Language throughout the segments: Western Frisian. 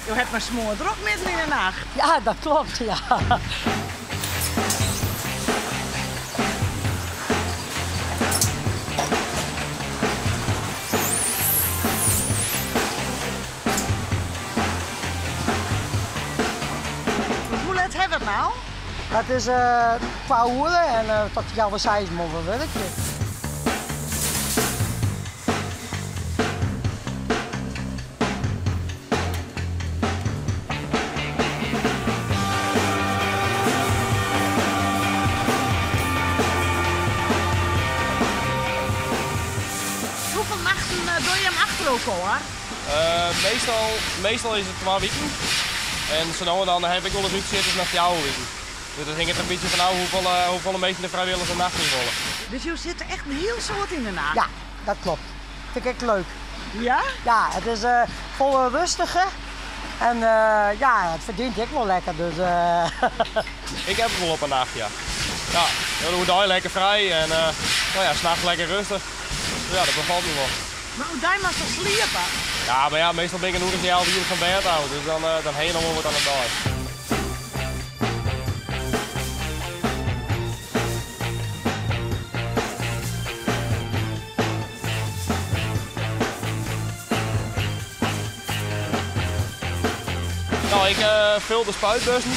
Jo hat mar smoardrok midden yn de nacht. Ja, dat klopt, ja. Hoe let ha we it no? It is twa oere en tot healwei seis moatte we wurkje. Hoefolle nachten dogge jim achter elkoar? Meastal, meastal is it twa wiken. En sa no en dan ha ik wolris útsitters nei 4 wiken. Dus dat hinget der in bytsje fanôf hoefolle minsken der frijwillich de nacht yn wolle. Dus jo sitte echt in hiel soad yn de nacht? Ja, dat klopt. Vind ik ek leuk. Ja? Ja, it is folle rustiger en ja, it ferdient ek wol lekker. Dus, Ik ha it wol op 'e nacht, ja. Ja, oerdei lekker frij en no ja, nachts lekker rêstich. Ja, dat befalt my wol. Mar oerdei moatst toch sliepe? Ja, mar ja, meastal bin ik in oere as healwei fan bêd ôf, dus dan ha je noch wol wat oan de dei. No, ik ful de spuitbussen.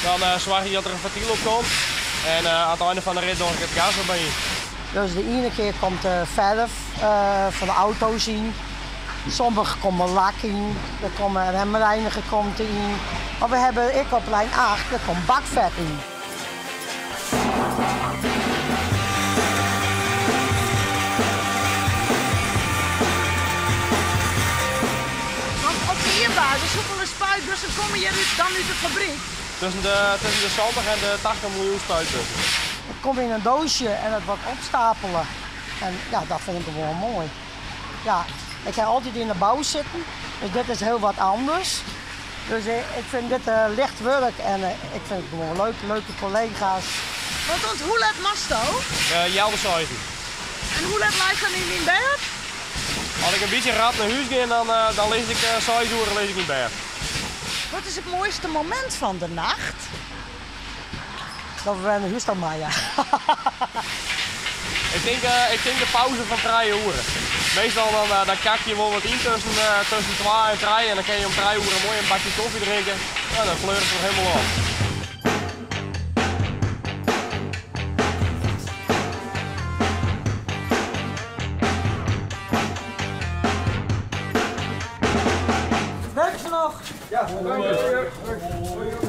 Dan soargje ik dat der in fertyl op komt. En oan it ein fan de rit doch ik it gas derby yn. Dus de iene kear komt de ferf fan de auto's yn. Sommige komme lak yn, der komme remreiniger komt yn. Mar we hawwe ek op lijn 8, der komt bakfet yn. Want op jierbasis, hoefolle spuitbussen komme hjir dan út de fabryk? Tusken de 70 en de 80 miljoen spuitbussen. It komt yn in doosje en it wordt opstapele. En ja, dat vind ik gewoan moai. Ja, ik ha altyd yn de bou sitten, dus dit is hiel wat anders. Dus ik vind dit licht wurk en ik vind it gewoan leuk, leuke kollega's. Want oant hoe let moatsto? Healwei seizen. En hoe let leist dan yn dyn bêd? As ik in bytsje rap nei hûs gean, dan lis ik 6 oere lis ik yn bêd. Wat is it moaiste momint fan de nacht? Dat we wer nei hûs ta meie. Ik tink de pauze fan 3 oere. Meastal dan kak je wol wat yn tusken twa en trije en dan kinne je om 3 oere moai in bakje kofje drinke. No, dan fleuret it wer hielendal op. Werk ze noch? Ja, dank je.